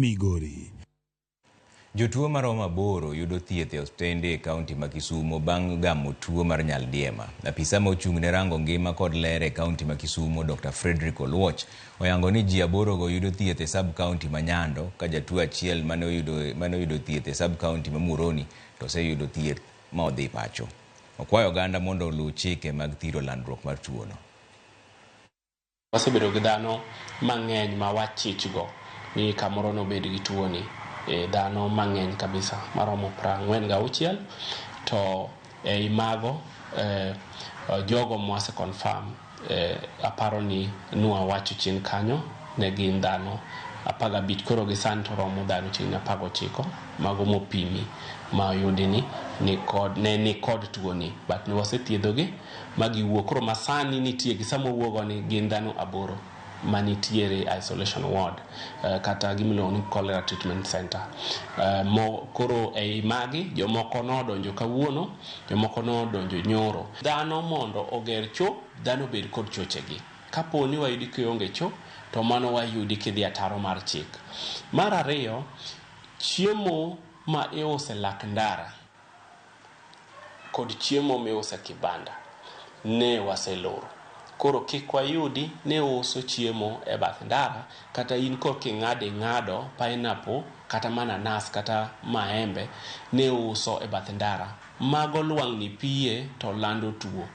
Migori. Jotuo maromo 8 yudo thieth e osiptende e kaunti ma Kisumo bang' gamo tuo mar nyaldiema. Apisa ma ochung' ne rango ngima kod ler e kaunti ma Kisumo, Dr. Frederick Oluoch, oyango ni ji 8 go yudo thieth e sub-county ma Nyando, ka jatuo achiel mane oyudo thieth e sub-county ma Muhoroni to oseyudo thieth ma odhi pacho. Okwayo oganda mondo oluw chike mag thiro landruok mar tuono. Wasebedo gi dhano mang'eny ma wachichgo ni kamoro nobed gi tuoni, dhano mang'eny kabisa maromo 46, to ei mago jogo mwase confirm, aparo ni nwa wacho chien kanyo ne gin dhano 15. Koro gi sani to romo dhano chiegni 19 mago mopimi ma oyudi ni ne ni kod tuoni, but ne wasethiedhogi ma giwuok. Koro masani nitie gi sama owuogo ni gin dhano 8 manitiere isolation ward, kata gimiluongo ni cholera treatment center. Mo, koro ei magi jomoko nodonjo kawuono, jomoko nodonjo nyoro. Dhano mondo oger cho, dhano bed kod chochegi. Kapo ni wayudi kionge cho, to mano wayudi kidhi ataro mar chik. Mar ariyo, chiemo ma iuso e lak ndara kod chiemo miuso e kibanda ne waseloro. Koro kik wayudi ni uso chiemo e bath ndara, kata in kor king'ado ing'ado pineapple kata mananas kata maembe ne uso e bath ndara. Mago lwang'ni piye to lando tuo.